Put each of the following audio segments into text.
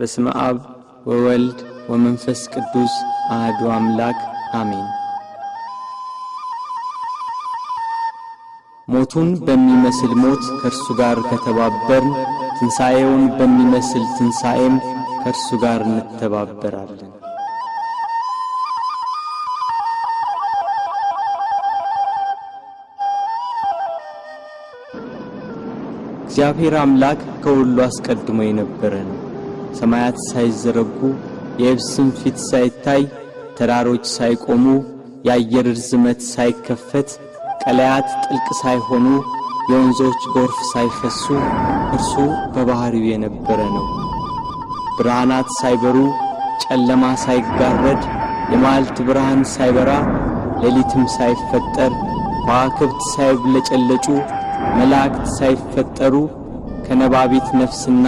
በስመ አብ ወወልድ ወመንፈስ ቅዱስ አሐዱ አምላክ አሜን። ሞቱን በሚመስል ሞት ከእርሱ ጋር ከተባበርን ትንሣኤውን በሚመስል ትንሣኤም ከእርሱ ጋር እንተባበራለን። እግዚአብሔር አምላክ ከሁሉ አስቀድሞ የነበረ ነው። ሰማያት ሳይዘረጉ የየብስም ፊት ሳይታይ ተራሮች ሳይቆሙ የአየር ርዝመት ሳይከፈት ቀላያት ጥልቅ ሳይሆኑ የወንዞች ጎርፍ ሳይፈሱ እርሱ በባህሪው የነበረ ነው። ብርሃናት ሳይበሩ ጨለማ ሳይጋረድ የመዓልት ብርሃን ሳይበራ ሌሊትም ሳይፈጠር ከዋክብት ሳይብለጨለጩ መላእክት ሳይፈጠሩ ከነባቢት ነፍስና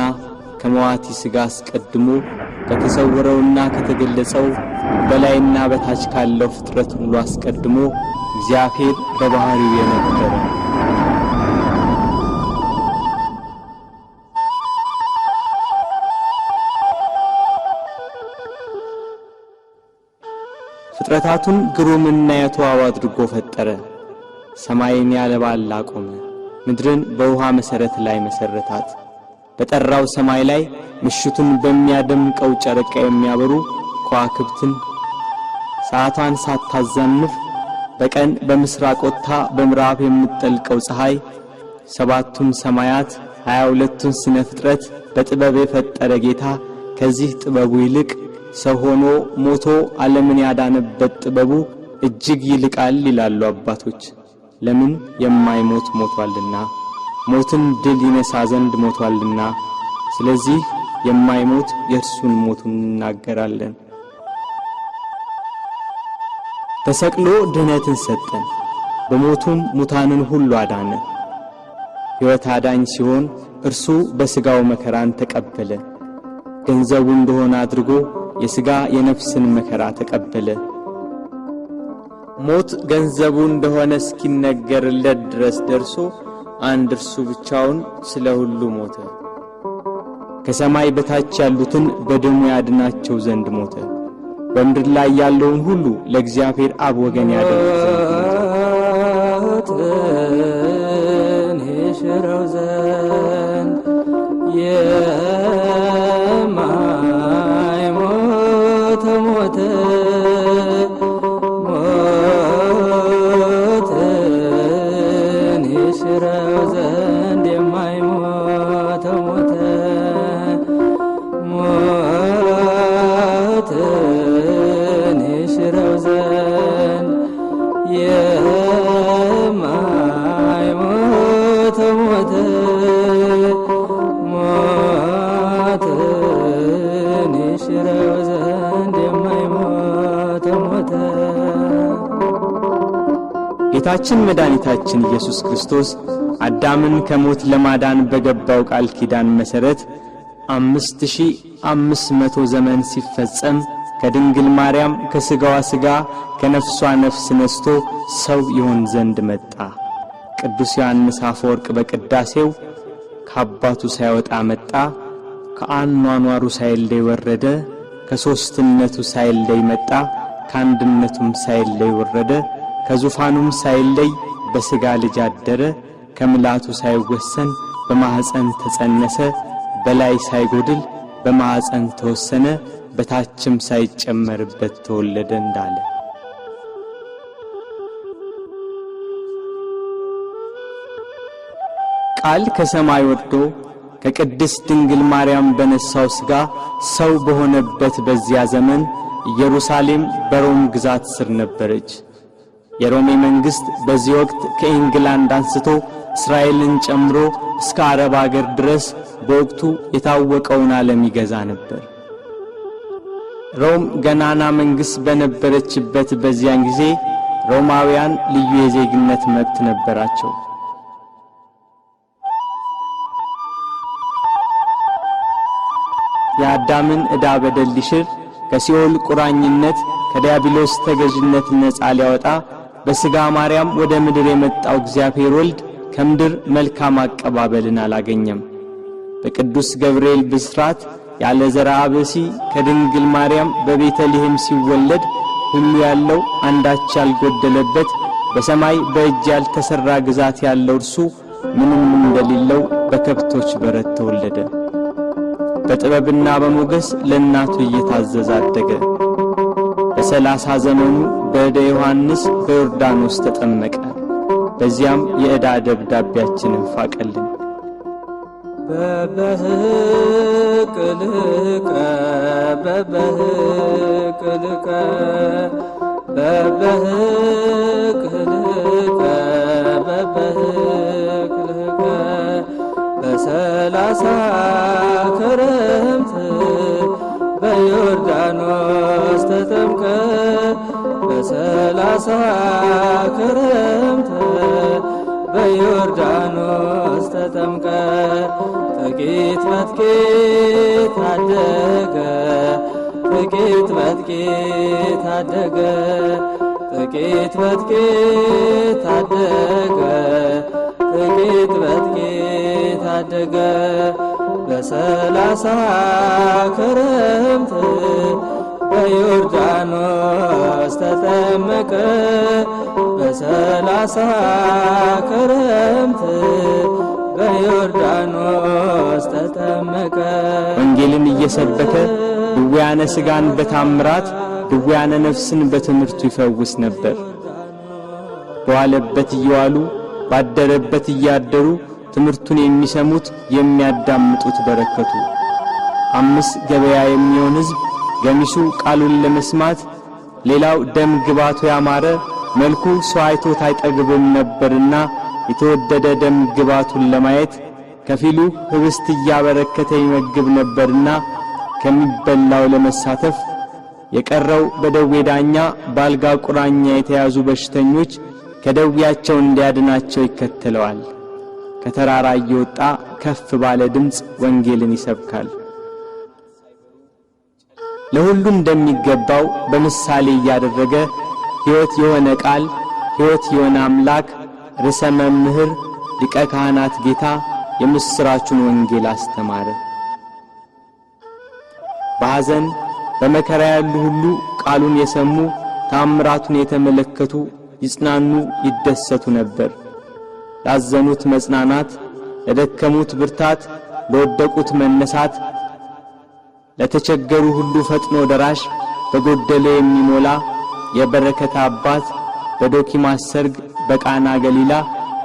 ከመዋቲ ሥጋ አስቀድሞ ከተሰወረውና ከተገለጸው በላይና በታች ካለው ፍጥረት ሁሉ አስቀድሞ እግዚአብሔር በባህሪው የነበረ ነው። ፍጥረታቱን ግሩምና የተዋበ አድርጎ ፈጠረ። ሰማይን ያለ ባላ አቆመ፣ ምድርን በውሃ መሰረት ላይ መሰረታት። በጠራው ሰማይ ላይ ምሽቱን በሚያደምቀው ጨረቃ የሚያበሩ ከዋክብትን ሰዓቷን ሳታዛንፍ በቀን በምስራቅ ወጥታ በምዕራብ የምትጠልቀው ፀሐይ ሰባቱን ሰማያት 22ቱን ስነ ፍጥረት በጥበብ የፈጠረ ጌታ ከዚህ ጥበቡ ይልቅ ሰው ሆኖ ሞቶ ዓለምን ያዳነበት ጥበቡ እጅግ ይልቃል ይላሉ አባቶች። ለምን? የማይሞት ሞቷልና፣ ሞትን ድል ይነሳ ዘንድ ሞቷልና። ስለዚህ የማይሞት የእርሱን ሞቱን እንናገራለን። ተሰቅሎ ድህነትን ሰጠን፣ በሞቱም ሙታንን ሁሉ አዳነ። ሕይወት አዳኝ ሲሆን እርሱ በሥጋው መከራን ተቀበለ። ገንዘቡ እንደሆነ አድርጎ የሥጋ የነፍስን መከራ ተቀበለ። ሞት ገንዘቡ እንደሆነ እስኪነገርለት ድረስ ደርሶ አንድ እርሱ ብቻውን ስለ ሁሉ ሞተ። ከሰማይ በታች ያሉትን በደሙ ያድናቸው ዘንድ ሞተ። በምድር ላይ ያለውን ሁሉ ለእግዚአብሔር አብ ወገን ያደርግ ዘንድ ሞተ። ሞትን ይሽረው ዘንድ የማይሞት ሞተ፣ ሞትን ይሽረው ዘንድ የማይሞት ሞተ፣ ሞትን ይሽረው ዘንድ የማይሞት ሞተ፣ ሞትን ይሽረው ዘንድ የማይሞት ሞተ። ጌታችን መድኃኒታችን ኢየሱስ ክርስቶስ አዳምን ከሞት ለማዳን በገባው ቃል ኪዳን መሰረት 5500 ዘመን ሲፈጸም ከድንግል ማርያም ከሥጋዋ ሥጋ ከነፍሷ ነፍስ ነስቶ ሰው ይሆን ዘንድ መጣ። ቅዱስ ዮሐንስ አፈወርቅ በቅዳሴው ከአባቱ ሳይወጣ መጣ፣ ከአኗኗሩ ሳይለይ ወረደ፣ ከሦስትነቱ ሳይለይ መጣ፣ ከአንድነቱም ሳይለይ ወረደ፣ ከዙፋኑም ሳይለይ በሥጋ ልጅ አደረ፣ ከምላቱ ሳይወሰን በማኅፀን ተጸነሰ፣ በላይ ሳይጎድል በማኅፀን ተወሰነ፣ በታችም ሳይጨመርበት ተወለደ እንዳለ ቃል ከሰማይ ወርዶ ከቅድስት ድንግል ማርያም በነሳው ሥጋ ሰው በሆነበት በዚያ ዘመን ኢየሩሳሌም በሮም ግዛት ስር ነበረች። የሮሜ መንግስት በዚህ ወቅት ከኢንግላንድ አንስቶ እስራኤልን ጨምሮ እስከ አረብ አገር ድረስ በወቅቱ የታወቀውን ዓለም ይገዛ ነበር። ሮም ገናና መንግስት በነበረችበት በዚያን ጊዜ ሮማውያን ልዩ የዜግነት መብት ነበራቸው። የአዳምን ዕዳ በደል ሊሽር ከሲኦል ቁራኝነት ከዲያብሎስ ተገዥነት ነፃ ሊያወጣ በሥጋ ማርያም ወደ ምድር የመጣው እግዚአብሔር ወልድ ከምድር መልካም አቀባበልን አላገኘም። በቅዱስ ገብርኤል ብስራት ያለ ዘርአ ብእሲ ከድንግል ማርያም በቤተልሔም ሲወለድ ሁሉ ያለው አንዳች ያልጎደለበት በሰማይ በእጅ ያልተሰራ ግዛት ያለው እርሱ ምንም እንደሌለው በከብቶች በረት ተወለደ። በጥበብና በሞገስ ለእናቱ እየታዘዘ አደገ። በ30 ዘመኑ በዕደ ዮሐንስ በዮርዳኖስ ተጠመቀ። በዚያም የዕዳ ደብዳቤያችንን ፋቀልን። በበህቅ ልቀ በበህቅ ልቀ በበህቅ ልቀ በበህቅ ልቀ በ30 ክረምት በዮርዳኖስ ተጠምቀ በ30 ክረምት በዮርዳኖስ ተጠምቀ ጥቂት በጥቂት አደገ ጥቂት በጥቂት አደገ ጥቂት በጥቂት አደገ ጥቂት በጥቂት አደገ በ30 ክረምት በዮርዳኖስ ተጠመቀ በ30 ክረምት በዮርዳኖስ ተጠመቀ። ወንጌልን እየሰበከ ድውያነ ሥጋን በታምራት ድውያነ ነፍስን በትምህርቱ ይፈውስ ነበር። በዋለበት እየዋሉ ባደረበት እያደሩ ትምህርቱን የሚሰሙት የሚያዳምጡት በረከቱ። 5 ገበያ የሚሆን ሕዝብ ገሚሱ ቃሉን ለመስማት ሌላው ደም ግባቱ ያማረ መልኩ ሰው አይቶት አይጠግብም ነበርና የተወደደ ደም ግባቱን ለማየት ከፊሉ ህብስት እያበረከተ ይመግብ ነበርና ከሚበላው ለመሳተፍ የቀረው በደዌ ዳኛ ባልጋ ቁራኛ የተያዙ በሽተኞች ከደዌያቸው እንዲያድናቸው ይከተለዋል። ከተራራ እየወጣ ከፍ ባለ ድምጽ ወንጌልን ይሰብካል። ለሁሉ እንደሚገባው በምሳሌ እያደረገ ሕይወት የሆነ ቃል ሕይወት የሆነ አምላክ ርዕሰ መምህር ሊቀ ካህናት ጌታ የምስራቹን ወንጌል አስተማረ። በሐዘን በመከራ ያሉ ሁሉ ቃሉን የሰሙ ታምራቱን የተመለከቱ ይጽናኑ ይደሰቱ ነበር። ላዘኑት መጽናናት፣ ለደከሙት ብርታት፣ ለወደቁት መነሳት፣ ለተቸገሩ ሁሉ ፈጥኖ ደራሽ፣ በጎደለ የሚሞላ የበረከት አባት በዶኪማስ ሰርግ በቃና ገሊላ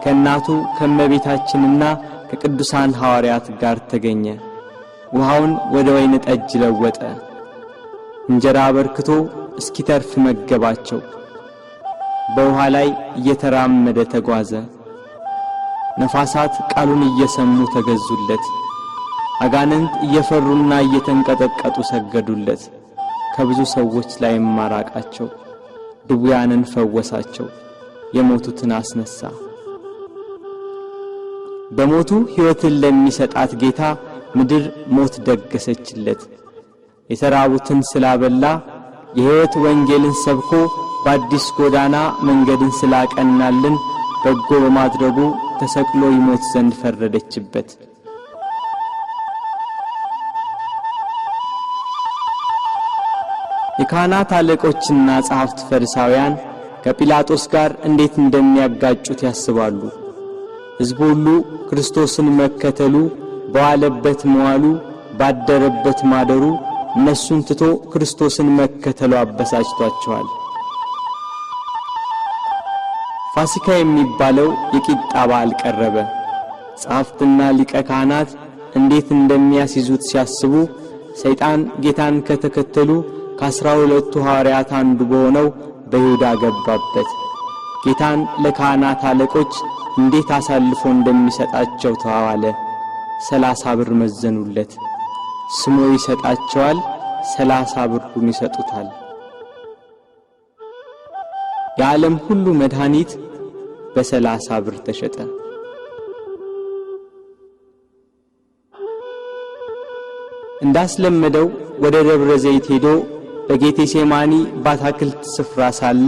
ከእናቱ ከመቤታችንና ከቅዱሳን ሐዋርያት ጋር ተገኘ። ውሃውን ወደ ወይን ጠጅ ለወጠ። እንጀራ አበርክቶ እስኪተርፍ መገባቸው። በውሃ ላይ እየተራመደ ተጓዘ። ነፋሳት ቃሉን እየሰሙ ተገዙለት። አጋንንት እየፈሩና እየተንቀጠቀጡ ሰገዱለት። ከብዙ ሰዎች ላይ ማራቃቸው። ድውያንን ፈወሳቸው። የሞቱትን አስነሳ። በሞቱ ሕይወትን ለሚሰጣት ጌታ ምድር ሞት ደገሰችለት። የተራቡትን ስላበላ የሕይወት ወንጌልን ሰብኮ በአዲስ ጎዳና መንገድን ስላቀናልን በጎ በማድረጉ ተሰቅሎ ይሞት ዘንድ ፈረደችበት። የካህናት አለቆችና ጸሐፍት ፈሪሳውያን ከጲላጦስ ጋር እንዴት እንደሚያጋጩት ያስባሉ። ሕዝቡ ሁሉ ክርስቶስን መከተሉ፣ በዋለበት መዋሉ፣ ባደረበት ማደሩ እነሱን ትቶ ክርስቶስን መከተሉ አበሳጭቷቸዋል። ፋሲካ የሚባለው የቂጣ በዓል ቀረበ። ጸሐፍትና ሊቀ ካህናት እንዴት እንደሚያስይዙት ሲያስቡ ሰይጣን ጌታን ከተከተሉ ከ12ቱ ሐዋርያት አንዱ በሆነው በይሁዳ ገባበት። ጌታን ለካህናት አለቆች እንዴት አሳልፎ እንደሚሰጣቸው ተዋዋለ። 30 ብር መዘኑለት። ስሞ ይሰጣቸዋል፣ 30 ብሩን ይሰጡታል። የዓለም ሁሉ መድኃኒት በ30 ብር ተሸጠ። እንዳስለመደው ወደ ደብረ ዘይት ሄዶ በጌቴሴማኒ ባታክልት ስፍራ ሳለ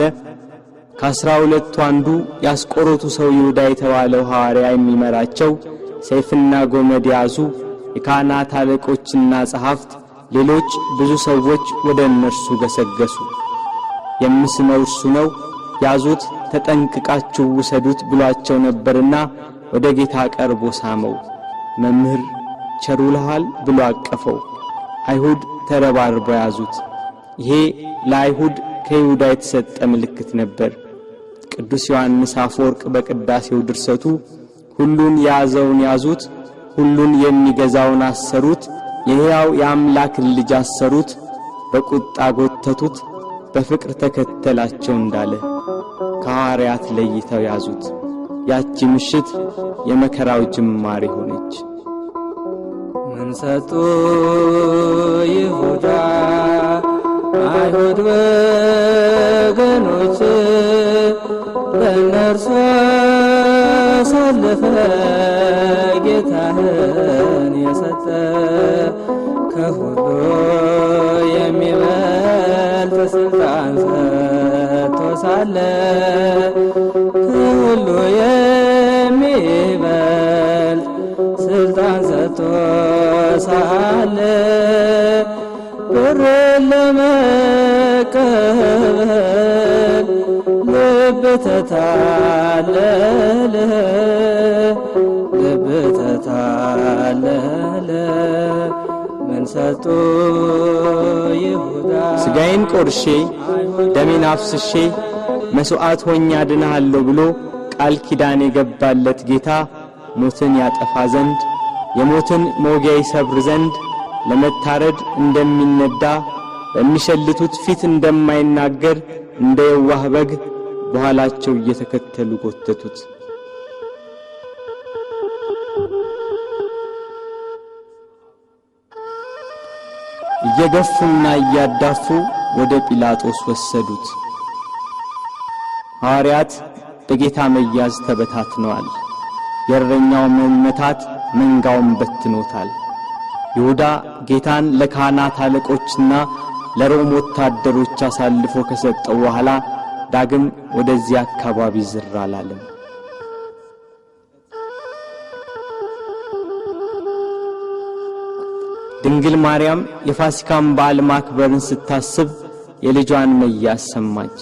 ከ12ቱ አንዱ ያስቆሮቱ ሰው ይሁዳ የተባለው ሐዋርያ የሚመራቸው ሰይፍና ጎመድ ያዙ የካህናት አለቆችና ጸሐፍት፣ ሌሎች ብዙ ሰዎች ወደ እነርሱ ገሰገሱ። የምስመው እርሱ ነው፣ ያዙት፣ ተጠንቅቃችሁ ውሰዱት ብሏቸው ነበርና ወደ ጌታ ቀርቦ ሳመው። መምህር ቸር ውለሃል ብሎ አቀፈው። አይሁድ ተረባርበው ያዙት። ይሄ ለአይሁድ ከይሁዳ የተሰጠ ምልክት ነበር። ቅዱስ ዮሐንስ አፈወርቅ በቅዳሴው ድርሰቱ ሁሉን የያዘውን ያዙት፣ ሁሉን የሚገዛውን አሰሩት፣ የሕያው የአምላክን ልጅ አሰሩት፣ በቁጣ ጎተቱት፣ በፍቅር ተከተላቸው እንዳለ ከሐዋርያት ለይተው ያዙት። ያቺ ምሽት የመከራው ጅማሬ ሆነች። ምን ሰጡ ይሁዳ አይሁድ ወገኖች ለእነርሱ አሳልፈ ጌታህን የሰጠ ከሁሉ የሚበልጥ ስልጣን ሰጥቶ ሳለ ከሁሉ የሚበልጥ ስልጣን ሰጥቶ ሳለ ብርን ለመቀበል ልብ ተታለለ፣ ልብ ተታለለ። ምን ሰጡ ይሁዳ ሥጋዬን ቆርሼ ደሜን አፍስሼ መሥዋዕት ሆኜ አድንሃለሁ ብሎ ቃል ኪዳን የገባለት ጌታ ሞትን ያጠፋ ዘንድ የሞትን መውጊያ ይሰብር ዘንድ ለመታረድ እንደሚነዳ በሚሸልቱት ፊት እንደማይናገር እንደ የዋህ በግ በኋላቸው እየተከተሉ ጎተቱት። እየገፉና እያዳፉ ወደ ጲላጦስ ወሰዱት። ሐዋርያት በጌታ መያዝ ተበታትነዋል። የእረኛው መመታት መንጋውን በትኖታል። ይሁዳ ጌታን ለካህናት አለቆችና ለሮም ወታደሮች አሳልፎ ከሰጠው በኋላ ዳግም ወደዚያ አካባቢ ዝር አላለም። ድንግል ማርያም የፋሲካን በዓል ማክበርን ስታስብ የልጇን መያዝ ሰማች።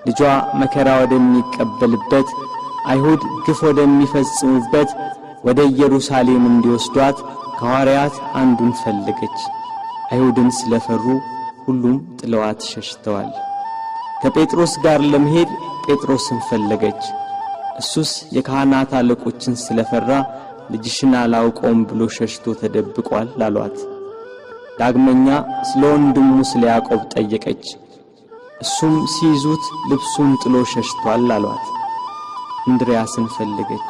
ልጇ መከራ ወደሚቀበልበት አይሁድ ግፍ ወደሚፈጽሙበት ወደ ኢየሩሳሌም እንዲወስዷት ከሐዋርያት አንዱን ፈለገች። አይሁድን ስለፈሩ ሁሉም ጥለዋት ሸሽተዋል። ከጴጥሮስ ጋር ለመሄድ ጴጥሮስን ፈለገች። እሱስ የካህናት አለቆችን ስለፈራ ልጅሽን አላውቀውም ብሎ ሸሽቶ ተደብቋል አሏት። ዳግመኛ ስለ ወንድሙ ስለ ያዕቆብ ጠየቀች። እሱም ሲይዙት ልብሱን ጥሎ ሸሽቷል አሏት። እንድርያስን ፈለገች።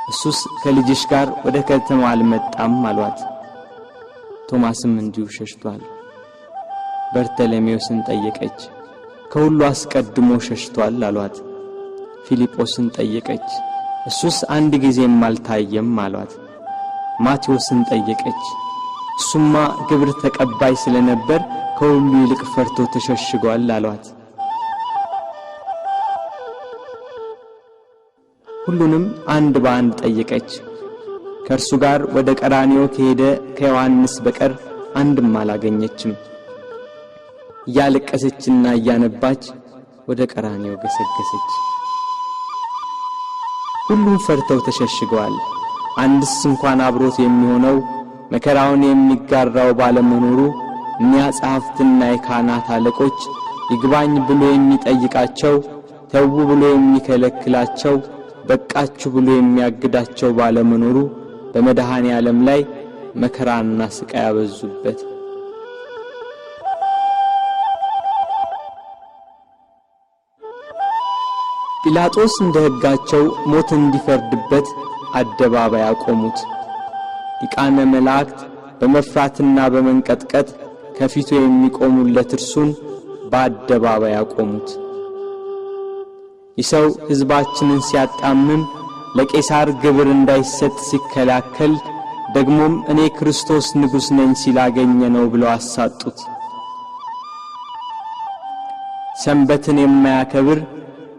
እሱስ ከልጅሽ ጋር ወደ ከተማ አልመጣም አሏት። ቶማስም እንዲሁ ሸሽቷል። በርተሎሜዎስን ጠየቀች። ከሁሉ አስቀድሞ ሸሽቷል አሏት። ፊልጶስን ጠየቀች። እሱስ አንድ ጊዜም አልታየም አሏት። ማቴዎስን ጠየቀች። እሱማ ግብር ተቀባይ ስለነበር ከሁሉ ይልቅ ፈርቶ ተሸሽጓል አሏት። ሁሉንም አንድ በአንድ ጠየቀች። ከእርሱ ጋር ወደ ቀራንዮ ከሄደ ከዮሐንስ በቀር አንድም አላገኘችም። እያለቀሰችና እያነባች ወደ ቀራንዮ ገሰገሰች። ሁሉም ፈርተው ተሸሽገዋል። አንድስ እንኳን አብሮት የሚሆነው መከራውን የሚጋራው ባለመኖሩ እኒያ ጸሐፍትና የካህናት አለቆች ይግባኝ ብሎ የሚጠይቃቸው፣ ተው ብሎ የሚከለክላቸው፣ በቃችሁ ብሎ የሚያግዳቸው ባለመኖሩ በመድኃኔ ዓለም ላይ መከራና ስቃይ ያበዙበት። ጲላጦስ እንደ ሕጋቸው ሞት እንዲፈርድበት አደባባይ አቆሙት። ሊቃነ መላእክት በመፍራትና በመንቀጥቀጥ ከፊቱ የሚቆሙለት እርሱን በአደባባይ አቆሙት። ይህ ሰው ሕዝባችንን ሲያጣምም ለቄሳር ግብር እንዳይሰጥ ሲከላከል ደግሞም እኔ ክርስቶስ ንጉሥ ነኝ ሲል አገኘነው ብለው አሳጡት። ሰንበትን የማያከብር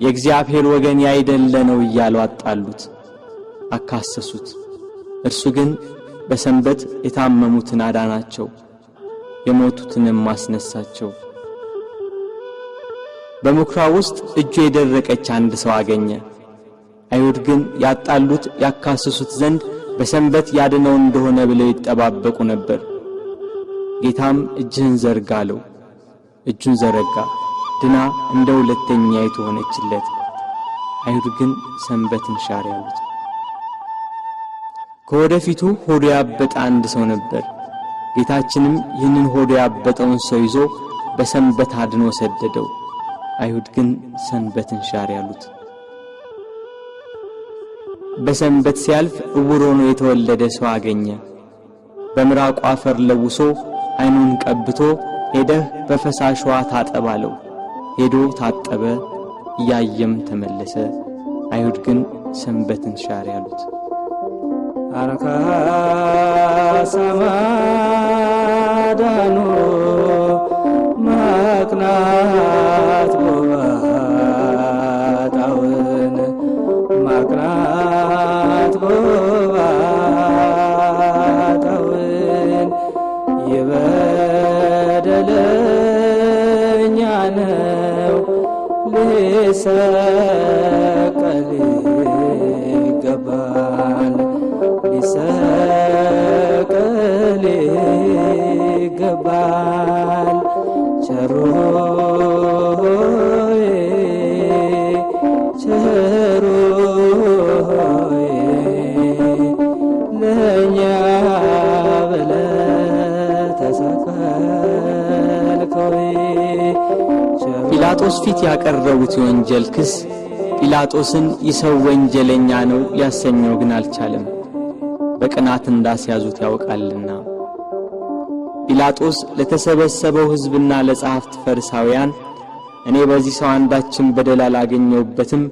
የእግዚአብሔር ወገን ያይደለ ነው እያሉ አጣሉት፣ አካሰሱት። እርሱ ግን በሰንበት የታመሙትን አዳናቸው፣ የሞቱትንም አስነሳቸው። በምኵራብ ውስጥ እጁ የደረቀች አንድ ሰው አገኘ። አይሁድ ግን ያጣሉት ያካስሱት ዘንድ በሰንበት ያድነው እንደሆነ ብለው ይጠባበቁ ነበር። ጌታም እጅህን ዘርጋ አለው። እጁን ዘረጋ፣ ድና እንደ ሁለተኛይቱ ሆነችለት። አይሁድ ግን ሰንበትን ሻር ያሉት። ከወደፊቱ ሆዱ ያበጠ አንድ ሰው ነበር። ጌታችንም ይህንን ሆዱ ያበጠውን ሰው ይዞ በሰንበት አድኖ ሰደደው። አይሁድ ግን ሰንበትን ሻር ያሉት። በሰንበት ሲያልፍ እውር ሆኖ የተወለደ ሰው አገኘ። በምራቁ አፈር ለውሶ ዓይኑን ቀብቶ ሄደህ በፈሳሽ ውሃ ታጠብ አለው። ሄዶ ታጠበ፣ እያየም ተመለሰ። አይሁድ ግን ሰንበትን ሻር ያሉት። አርካ ሰማዳኑ ማቅናት ጎባጣውን ማቅናት ጎባጣውን የበደለኛ ነው ሊሰቀል ይገባል ሊሰቀል ይገባል። ቸሩ ሆይ ቸሩ ሆይ ለእኛ ብለህ ተሰቀልክ ሆይ። ጲላጦስ ፊት ያቀረቡት የወንጀል ክስ ጲላጦስን ይህ ሰው ወንጀለኛ ነው ሊያሰኘው ግን አልቻለም፣ በቅናት እንዳስያዙት ያውቃልና። ጲላጦስ ለተሰበሰበው ሕዝብና ለጸሐፍት ፈሪሳውያን እኔ በዚህ ሰው አንዳችን በደል አላገኘሁበትም፣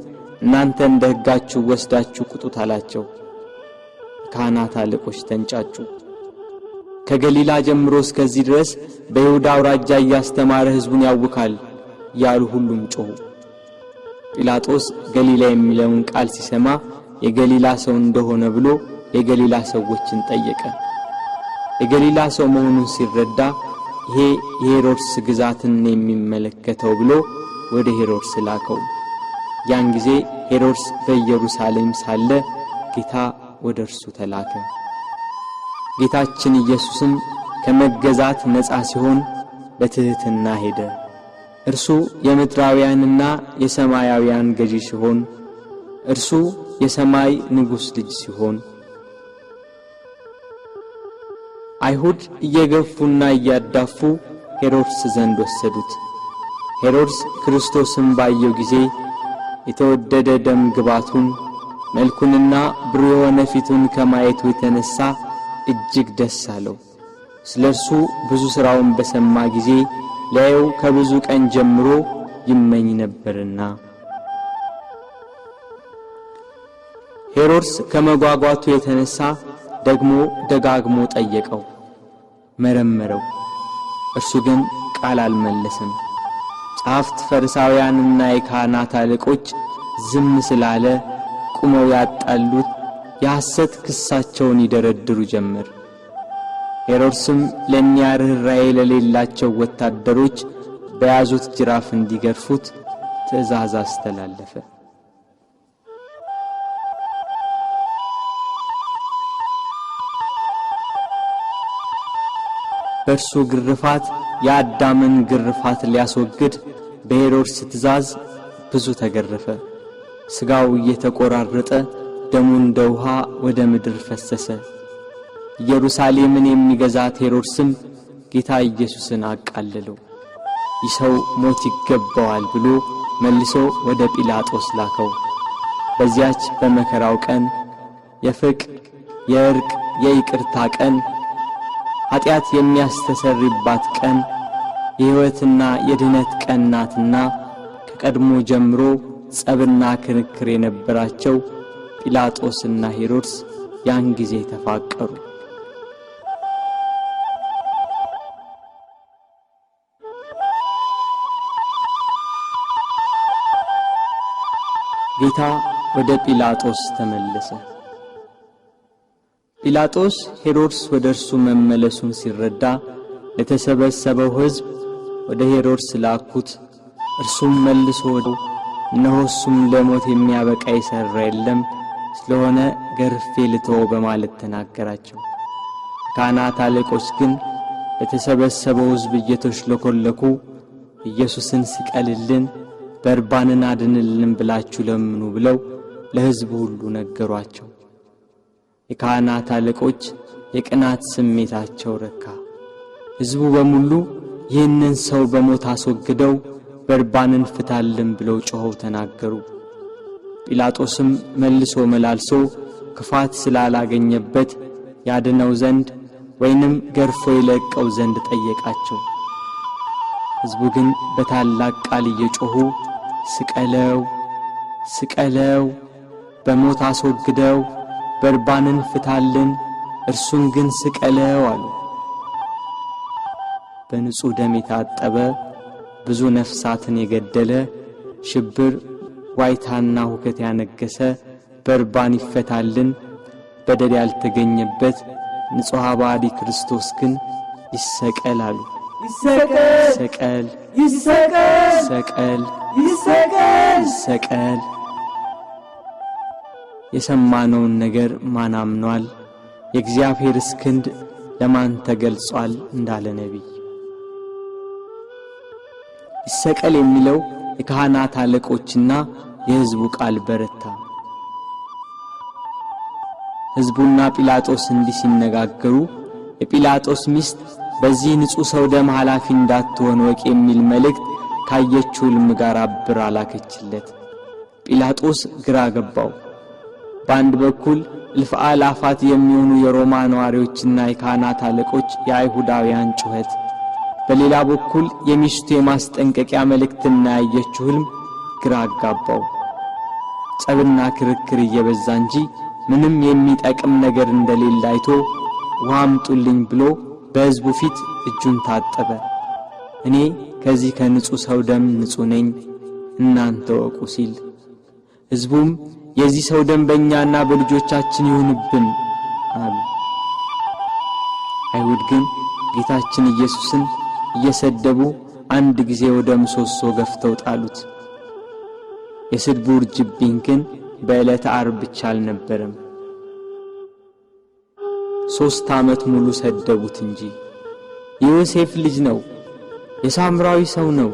እናንተ እንደ ሕጋችሁ ወስዳችሁ ቅጡት አላቸው። የካህናት አለቆች ተንጫጩ። ከገሊላ ጀምሮ እስከዚህ ድረስ በይሁዳ አውራጃ እያስተማረ ሕዝቡን ያውካል ያሉ ሁሉም ጮኹ። ጲላጦስ ገሊላ የሚለውን ቃል ሲሰማ የገሊላ ሰው እንደሆነ ብሎ የገሊላ ሰዎችን ጠየቀ። የገሊላ ሰው መሆኑን ሲረዳ ይሄ የሄሮድስ ግዛትን የሚመለከተው ብሎ ወደ ሄሮድስ ላከው። ያን ጊዜ ሄሮድስ በኢየሩሳሌም ሳለ ጌታ ወደ እርሱ ተላከ። ጌታችን ኢየሱስም ከመገዛት ነፃ ሲሆን በትሕትና ሄደ። እርሱ የምድራውያንና የሰማያውያን ገዢ ሲሆን፣ እርሱ የሰማይ ንጉሥ ልጅ ሲሆን፣ አይሁድ እየገፉና እያዳፉ ሄሮድስ ዘንድ ወሰዱት። ሄሮድስ ክርስቶስን ባየው ጊዜ የተወደደ ደም ግባቱን መልኩንና ብሩህ የሆነ ፊቱን ከማየቱ የተነሳ እጅግ ደስ አለው። ስለ እርሱ ብዙ ሥራውን በሰማ ጊዜ ሊያየው ከብዙ ቀን ጀምሮ ይመኝ ነበርና። ሄሮድስ ከመጓጓቱ የተነሳ ደግሞ ደጋግሞ ጠየቀው፣ መረመረው። እርሱ ግን ቃል አልመለሰም። ጸሐፍት ፈሪሳውያንና የካህናት አለቆች ዝም ስላለ ቁመው ያጣሉት የሐሰት ክሳቸውን ይደረድሩ ጀመር። ሄሮድስም ለእኒያ ርኅራኄ ለሌላቸው ወታደሮች በያዙት ጅራፍ እንዲገርፉት ትእዛዝ አስተላለፈ። በእርሱ ግርፋት የአዳምን ግርፋት ሊያስወግድ በሄሮድስ ትእዛዝ ብዙ ተገረፈ። ሥጋው እየተቆራረጠ ደሙ እንደ ውሃ ወደ ምድር ፈሰሰ። ኢየሩሳሌምን የሚገዛት ሄሮድስም ጌታ ኢየሱስን አቃለለው። ይህ ሰው ሞት ይገባዋል ብሎ መልሶ ወደ ጲላጦስ ላከው። በዚያች በመከራው ቀን የፍቅር የእርቅ የይቅርታ ቀን፣ ኃጢአት የሚያስተሰርይባት ቀን፣ የሕይወትና የድነት ቀን ናትና ከቀድሞ ጀምሮ ጸብና ክርክር የነበራቸው ጲላጦስና ሄሮድስ ያን ጊዜ ተፋቀሩ። ጌታ ወደ ጲላጦስ ተመለሰ። ጲላጦስ ሄሮድስ ወደ እርሱ መመለሱን ሲረዳ ለተሰበሰበው ሕዝብ ወደ ሄሮድስ ላኩት። እርሱም መልሶ እነሆ እሱም ለሞት የሚያበቃ የሠራ የለም፣ ስለሆነ ገርፌ ልተወው በማለት ተናገራቸው። ካህናት አለቆች ግን ለተሰበሰበው ሕዝብ እየተሽለኮለኩ ኢየሱስን ስቀልልን፣ በርባንን አድንልን ብላችሁ ለምኑ ብለው ለሕዝቡ ሁሉ ነገሯቸው። የካህናት አለቆች የቅናት ስሜታቸው ረካ። ሕዝቡ በሙሉ ይህንን ሰው በሞት አስወግደው በርባንን ፍታልን ብለው ጮኸው ተናገሩ። ጲላጦስም መልሶ መላልሶ ክፋት ስላላገኘበት ያድነው ዘንድ ወይንም ገርፎ ይለቀው ዘንድ ጠየቃቸው። ሕዝቡ ግን በታላቅ ቃል እየጮኹ ስቀለው፣ ስቀለው፣ በሞት አስወግደው፣ በርባንን ፍታልን፣ እርሱን ግን ስቀለው አሉ። በንጹሕ ደም የታጠበ ብዙ ነፍሳትን የገደለ ሽብር ዋይታና ሁከት ያነገሰ በርባን ይፈታልን፣ በደል ያልተገኘበት ንጹሐ ባሕሪ ክርስቶስ ግን ይሰቀል አሉ። ይሰቀል፣ ይሰቀል፣ ይሰቀል፣ ይሰቀል፣ ይሰቀል፣ ይሰቀል። የሰማነውን ነገር ማን አምኗል? የእግዚአብሔርስ ክንድ ለማን ተገልጿል? እንዳለ ነቢይ። ይሰቀል የሚለው የካህናት አለቆችና የሕዝቡ ቃል በረታ። ሕዝቡና ጲላጦስ እንዲህ ሲነጋገሩ የጲላጦስ ሚስት በዚህ ንጹሕ ሰው ደም ኃላፊ እንዳትሆን ወቅ የሚል መልእክት ካየችው ሕልም ጋር አብራ ላከችለት። ጲላጦስ ግራ ገባው። በአንድ በኩል እልፍ አእላፋት የሚሆኑ የሮማ ነዋሪዎችና የካህናት አለቆች የአይሁዳውያን ጩኸት፣ በሌላ በኩል የሚስቱ የማስጠንቀቂያ መልእክትና ያየችው ሕልም ግራ አጋባው። ጸብና ክርክር እየበዛ እንጂ ምንም የሚጠቅም ነገር እንደሌለ አይቶ ውሃ አምጡልኝ ብሎ በሕዝቡ ፊት እጁን ታጠበ። እኔ ከዚህ ከንጹሕ ሰው ደም ንጹሕ ነኝ፣ እናንተ ወቁ ሲል፣ ሕዝቡም የዚህ ሰው ደም በእኛና በልጆቻችን ይሁንብን አሉ። አይሁድ ግን ጌታችን ኢየሱስን እየሰደቡ አንድ ጊዜ ወደ ምሰሶ ገፍተው ጣሉት። የስድቡ ውርጅብኝ ግን በዕለተ ዓርብ ብቻ አልነበረም። 3 ዓመት ሙሉ ሰደቡት እንጂ። የዮሴፍ ልጅ ነው፣ የሳምራዊ ሰው ነው፣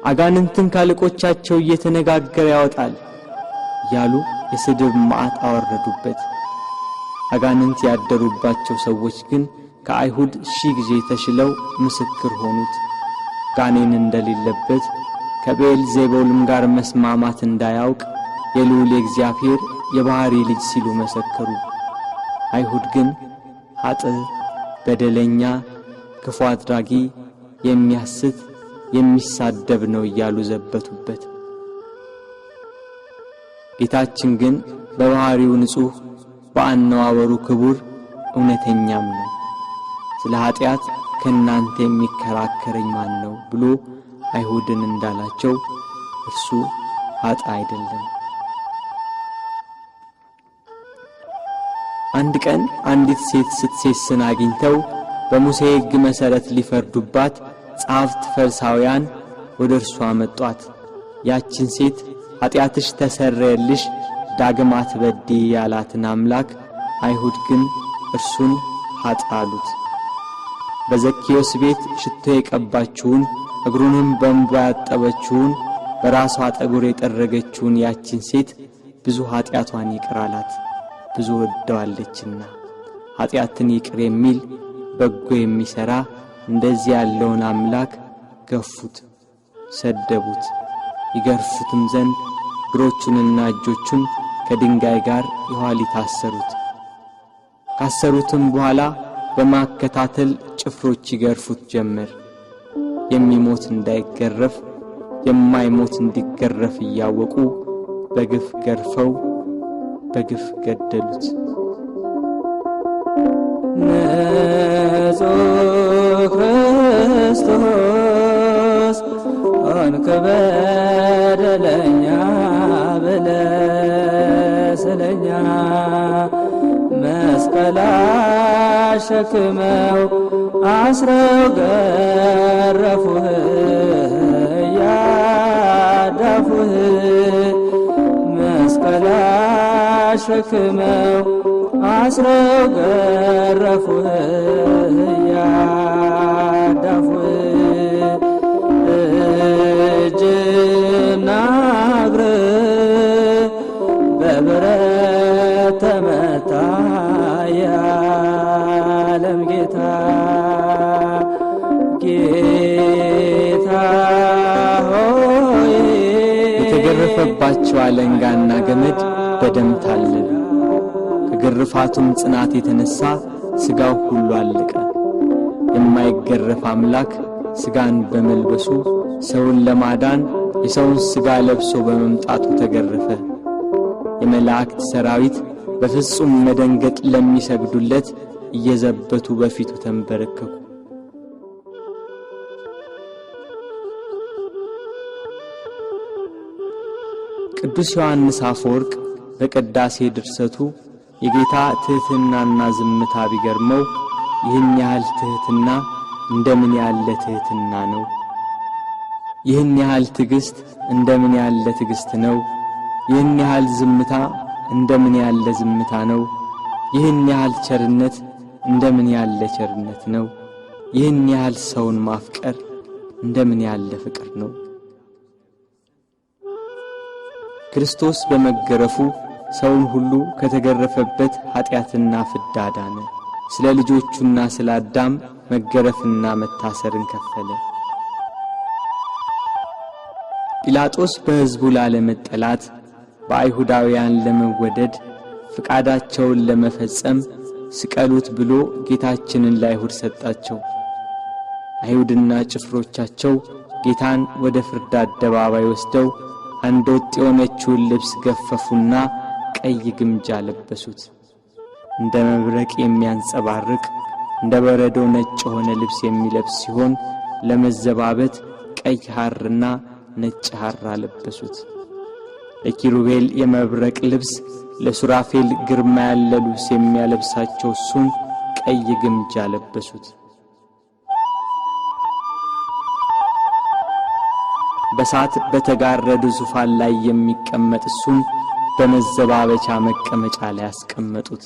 አጋንንትን ካለቆቻቸው እየተነጋገረ ያወጣል እያሉ የስድብ መዓት አወረዱበት። አጋንንት ያደሩባቸው ሰዎች ግን ከአይሁድ 1000 ጊዜ ተሽለው ምስክር ሆኑት። ጋኔን እንደሌለበት ከቤልዜቡልም ጋር መስማማት እንዳያውቅ የልዑል እግዚአብሔር የባሕሪ ልጅ ሲሉ መሰከሩ። አይሁድ ግን ኃጥእ፣ በደለኛ፣ ክፉ አድራጊ፣ የሚያስት፣ የሚሳደብ ነው እያሉ ዘበቱበት። ጌታችን ግን በባሕሪው ንጹሕ፣ በአነዋወሩ ክቡር፣ እውነተኛም ነው። ስለ ኃጢአት ከእናንተ የሚከራከረኝ ማን ነው ብሎ አይሁድን እንዳላቸው እርሱ ኃጥእ አይደለም። አንድ ቀን አንዲት ሴት ስትሴስን አግኝተው በሙሴ ሕግ መሠረት ሊፈርዱባት ጸሐፍት ፈሪሳውያን ወደ እርሷ መጧት። ያችን ሴት ኃጢአትሽ ተሰረየልሽ፣ ዳግም አትበድይ ያላትን አምላክ አይሁድ ግን እርሱን ኃጥእ አሉት። በዘኬዎስ ቤት ሽቶ የቀባችውን፣ እግሩንም በእንባ ያጠበችውን፣ በራሷ ጠጉር የጠረገችውን ያችን ሴት ብዙ ኃጢአቷን ይቅር አላት፣ ብዙ ወደዋለችና። ኃጢአትን ይቅር የሚል በጎ የሚሠራ እንደዚህ ያለውን አምላክ ገፉት፣ ሰደቡት። ይገርፉትም ዘንድ እግሮቹንና እጆቹን ከድንጋይ ጋር የኋሊት አሰሩት። ካሰሩትም በኋላ በማከታተል ጭፍሮች ይገርፉት ጀመር። የሚሞት እንዳይገረፍ የማይሞት እንዲገረፍ እያወቁ በግፍ ገርፈው በግፍ ገደሉት። ንጹሕ ክርስቶስ ሆንክ በደለኛ ብለህ ስለኛ መስቀል አሸክመው አስረው ገረፉህ እያዳፉህ መስቀል አሸክመው አስረው ገረፉህ እያዳፉህ እጅና እግርህ በብረት ተመታ የዓለም ጌታ ጌታ ሆይ። የተገረፈባቸው አለንጋና ገመድ በደም ታለሉ። ከግርፋቱም ጽናት የተነሳ ሥጋው ሁሉ አለቀ። የማይገረፍ አምላክ ሥጋን በመልበሱ ሰውን ለማዳን የሰውን ሥጋ ለብሶ በመምጣቱ ተገረፈ። የመላእክት ሰራዊት በፍጹም መደንገጥ ለሚሰግዱለት እየዘበቱ በፊቱ ተንበረከኩ። ቅዱስ ዮሐንስ አፈወርቅ በቅዳሴ ድርሰቱ የጌታ ትሕትናና ዝምታ ቢገርመው ይህን ያህል ትሕትና እንደምን ያለ ትሕትና ነው? ይህን ያህል ትዕግስት እንደምን ያለ ትዕግስት ነው? ይህን ያህል ዝምታ እንደምን ያለ ዝምታ ነው? ይህን ያህል ቸርነት እንደምን ያለ ቸርነት ነው? ይህን ያህል ሰውን ማፍቀር እንደምን ያለ ፍቅር ነው? ክርስቶስ በመገረፉ ሰውን ሁሉ ከተገረፈበት ኃጢአትና ፍዳ አዳነ። ስለ ልጆቹና ስለ አዳም መገረፍና መታሰርን ከፈለ። ጲላጦስ በሕዝቡ ላለመጠላት፣ በአይሁዳውያን ለመወደድ፣ ፍቃዳቸውን ለመፈጸም ስቀሉት ብሎ ጌታችንን ለአይሁድ ሰጣቸው። አይሁድና ጭፍሮቻቸው ጌታን ወደ ፍርድ አደባባይ ወስደው አንድ ወጥ የሆነችውን ልብስ ገፈፉና ቀይ ግምጃ ለበሱት። እንደ መብረቅ የሚያንጸባርቅ እንደ በረዶ ነጭ የሆነ ልብስ የሚለብስ ሲሆን ለመዘባበት ቀይ ሐርና ነጭ ሐር አለበሱት። ለኪሩቤል የመብረቅ ልብስ፣ ለሱራፌል ግርማ ያለ ልብስ የሚያለብሳቸው እሱን ቀይ ግምጃ ለበሱት። በሳት በተጋረዱ ዙፋን ላይ የሚቀመጥ እሱን በመዘባበቻ መቀመጫ ላይ አስቀመጡት።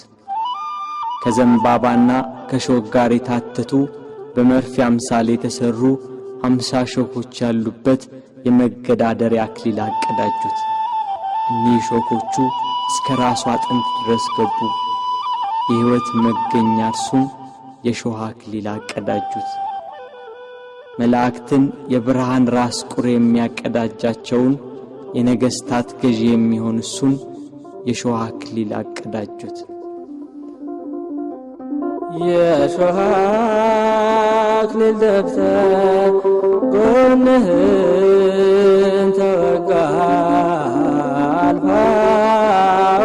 ከዘንባባና ከሾህ ጋር የታተቱ በመርፌ አምሳል የተሰሩ 50 ሾኮች ያሉበት የመገዳደሪያ አክሊል አቀዳጁት። እኒህ ሾኮቹ እስከ ራሱ አጥንት ድረስ ገቡ። የሕይወት መገኛ እርሱን የሾህ አክሊል አቀዳጁት። መላእክትን የብርሃን ራስ ቁር የሚያቀዳጃቸውን የነገስታት ገዢ የሚሆን እሱን የሾህ አክሊል አቀዳጁት። የሾህ አክሊል ደፍተህ ጎንህን ተወጋ አልፋ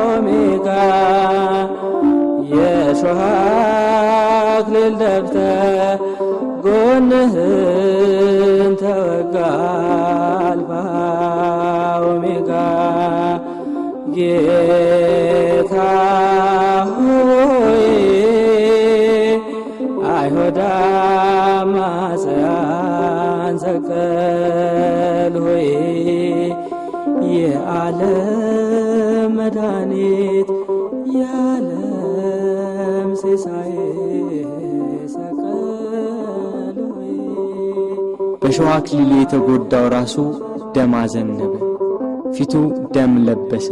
ኦሜጋ። የሾህ አክሊል ደፍተህ ጎንህን ተወጋ አልፋ ኦሜጋ። ጌታ ሆይ አይሁድ አማጽያን ሰቀል ሆይ የዓለም መድኃኒት የዓለም ሲሳይ ሰቀል ሆይ። በሾህ አክሊሉ የተጎዳው ራሱ ደም አዘነበ፣ ፊቱ ደም ለበሰ፣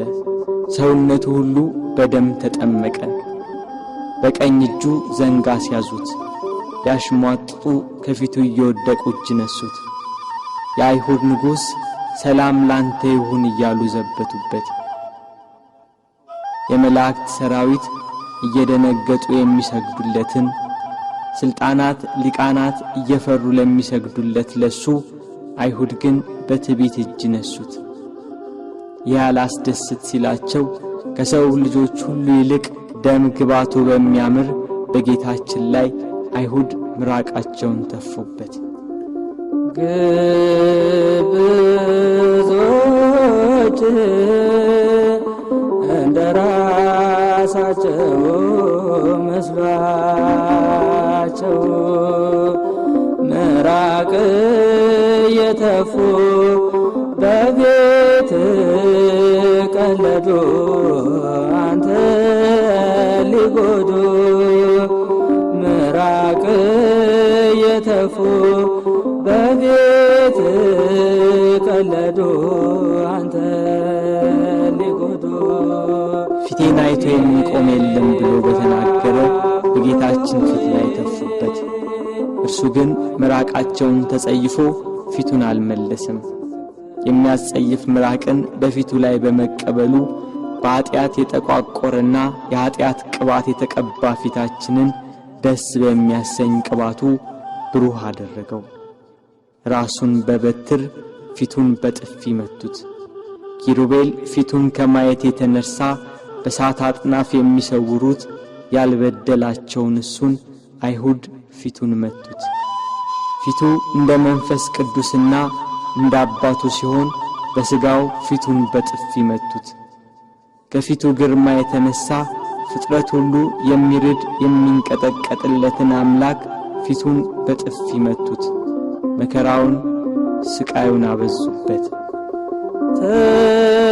ሰውነቱ ሁሉ በደም ተጠመቀ። በቀኝ እጁ ዘንግ አስያዙት፣ ያሽሟጥጡ ከፊቱ እየወደቁ እጅ ነሱት። የአይሁድ ንጉሥ ሰላም ላንተ ይሁን እያሉ ዘበቱበት። የመላእክት ሰራዊት እየደነገጡ የሚሰግዱለትን፣ ስልጣናት ሊቃናት እየፈሩ ለሚሰግዱለት ለሱ አይሁድ ግን በትዕቢት እጅ ነሱት። ይህ አላስደስት ሲላቸው ከሰው ልጆች ሁሉ ይልቅ ደም ግባቱ በሚያምር በጌታችን ላይ አይሁድ ምራቃቸውን ተፉበት። ግብዞች እንደ ራሳቸው ራሳቸው መስሏቸው ምራቅ እየተፉ በቤት ቀለዱ አንተ ሊጎዱ ምራቅ እየተፉ በቤት ቀለዱ አንተ ሊጎዱ። ፊቴን አይቶ የሚቆም የለም ብሎ በተናገረ በጌታችን ፊት ላይ ተፉበት። እርሱ ግን ምራቃቸውን ተጸይፎ ፊቱን አልመለሰም። የሚያስጸይፍ ምራቅን በፊቱ ላይ በመቀበሉ በኃጢአት የተቋቆረና የኃጢአት ቅባት የተቀባ ፊታችንን ደስ በሚያሰኝ ቅባቱ ብሩህ አደረገው። ራሱን በበትር ፊቱን በጥፊ መቱት። ኪሩቤል ፊቱን ከማየት የተነሳ በሳት አጥናፍ የሚሰውሩት ያልበደላቸውን እሱን አይሁድ ፊቱን መቱት። ፊቱ እንደ መንፈስ ቅዱስና እንደ አባቱ ሲሆን በሥጋው ፊቱን በጥፊ መቱት። ከፊቱ ግርማ የተነሳ ፍጥረት ሁሉ የሚርድ የሚንቀጠቀጥለትን አምላክ ፊቱን በጥፊ መቱት። መከራውን ስቃዩን አበዙበት።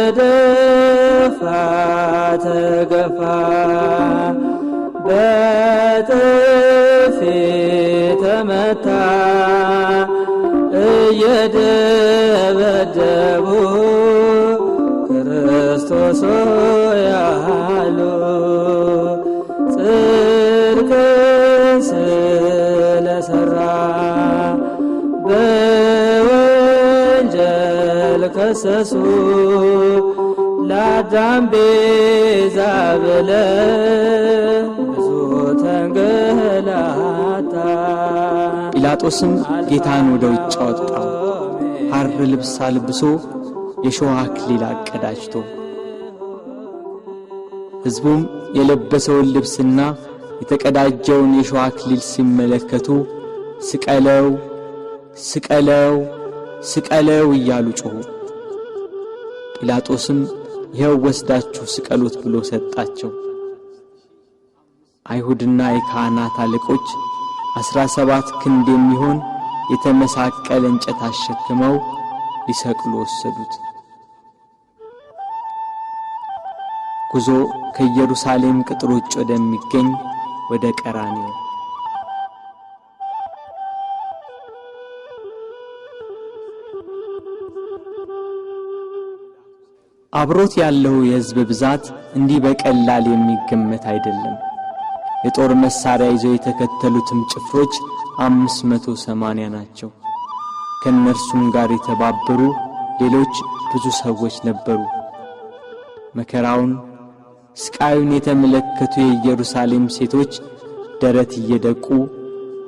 ተደፋ ተገፋ በጥፊ ተመታ እየደበደቡ ክርስቶስ ያሉ ጽድቅን ስለሰራ በወንጀል ከሰሱ ለአዳም ቤዛ ብለ ብዙ ተንገላታ። ጲላጦስም ጌታን ወደ ውጭ አወጣው። ሐር ልብስ አልብሶ የሾህ አክሊል አቀዳጅቶ። ሕዝቡም የለበሰውን ልብስና የተቀዳጀውን የሾህ አክሊል ሲመለከቱ ስቀለው፣ ስቀለው፣ ስቀለው እያሉ ጮኹ። ጲላጦስም ይኸው ወስዳችሁ ስቀሉት ብሎ ሰጣቸው። አይሁድና የካህናት አለቆች 17 ክንድ የሚሆን የተመሳቀለ እንጨት አሸክመው ሊሰቅሉ ወሰዱት። ጉዞ ከኢየሩሳሌም ቅጥር ውጭ ወደሚገኝ ወደ ቀራንዮ። አብሮት ያለው የሕዝብ ብዛት እንዲህ በቀላል የሚገመት አይደለም። የጦር መሳሪያ ይዘው የተከተሉትም ጭፍሮች 580 ናቸው። ከእነርሱም ጋር የተባበሩ ሌሎች ብዙ ሰዎች ነበሩ። መከራውን ስቃዩን የተመለከቱ የኢየሩሳሌም ሴቶች ደረት እየደቁ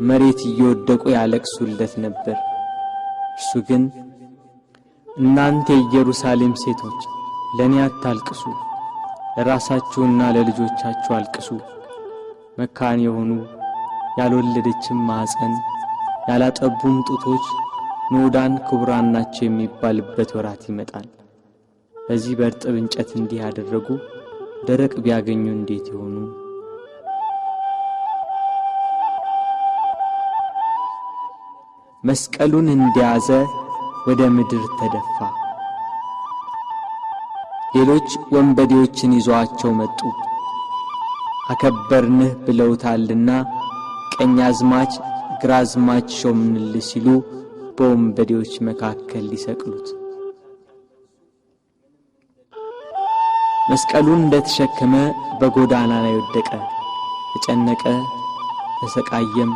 መሬት እየወደቁ ያለቅሱለት ነበር። እርሱ ግን እናንተ የኢየሩሳሌም ሴቶች ለኔ አታልቅሱ፣ ለራሳችሁና ለልጆቻችሁ አልቅሱ። መካን የሆኑ ያልወለደችም ማኅፀን ያላጠቡም ጡቶች ንዑዳን ክቡራን ናቸው የሚባልበት ወራት ይመጣል። በዚህ በእርጥብ እንጨት እንዲህ ያደረጉ ደረቅ ቢያገኙ እንዴት ይሆኑ? መስቀሉን እንደያዘ ወደ ምድር ተደፋ። ሌሎች ወንበዴዎችን ይዘዋቸው መጡ። አከበርንህ ብለውታልና ቀኛዝማች ግራዝማች ሾምንልህ ሲሉ በወንበዴዎች መካከል ሊሰቅሉት። መስቀሉን እንደተሸከመ በጎዳና ላይ ወደቀ። ተጨነቀ፣ ተሰቃየም፣